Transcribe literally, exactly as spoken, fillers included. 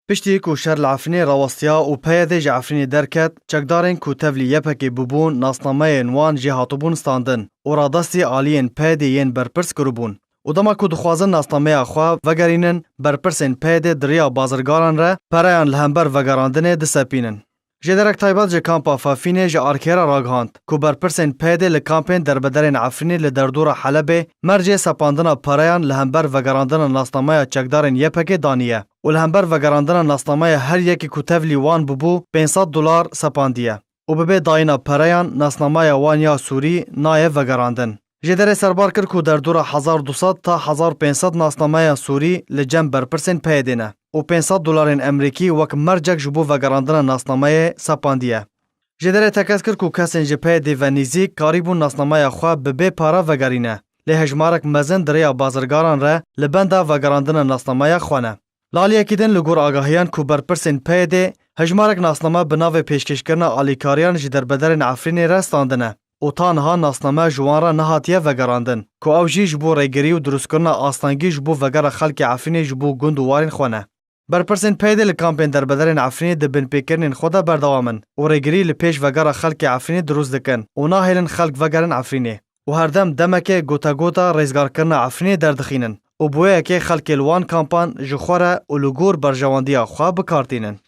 Piştî ku şer li Efrînê rawestiya û P Y D ji Efrînê derket, çekdarên ku tevlî Y P G bûbûn, nasnameyên wan jê hatibûn standin û radestî aliyên P Y D yên berpirs kiribûn. Û dema ku dixwazin nasnameya xwe vegerînin, berpirsên P Y D di riya bazirgaran re pereyan li hember vegerandinê disepînin. Jêderek taybet ji kampa Fafînê ji Arkê re ragihand ku berpirsên P Y D li kampên derbederên Efrînê li derdora Helebê mercê sepandina pereyan li hember vegerandina nasnameya çekdarên Y P G daniye û li hember vegerandina nasnameya her yekî ku tevlî wan bûbû pênc sed dolar sepandiye û bi bê dayîna pereyan nasnameya wan ya Sûrî nayê vegerandin. Jêderê serbar kir ku derdora hezar du sed ta hezar pênc sed nasnameya Sûrî li cem berpirsên P Y D ne û pênc sed dolarên Emerîkî wek mercek ji bo vegerandina nasnameyê sepandiye. Jêderê tekez kir ku kesên ji P Y D ve nîzîk karîbûn nasnameya xwe bi bê pare vegerîne, lê hejmarek mezin di rêya bazirgaran re li benda vegerandina nasnameya xwe ne. Li aliyekî din, li gor agahiyan ku berpirsên P Y D, hejmarek nasname bi navê pêşkêşkirina alîkariyan ji derbederên Efrînê re standine û ta niha nasname ji wan re nehatiye vegerandin, ku ew jî ji bo rêgirî û dirustkirina astengî ji bo vegera xelkê Efrînê ji bo gund û warên xwe ne. Berpirsên P Y D li kampên derbederên Efrînê di binpêkirinên xwe de berdewam in û rêgirî li pêş vegera xelkê Efrînê dirust dikin û nahêlin xelk vegerin Efrînê û herdem demeke gotegota rêzgarkirina Efrînê derdixînin û bi wê yekê xelkê li wan kampan ji xwe re û li gor berjewendiya xwe bi kar tînin.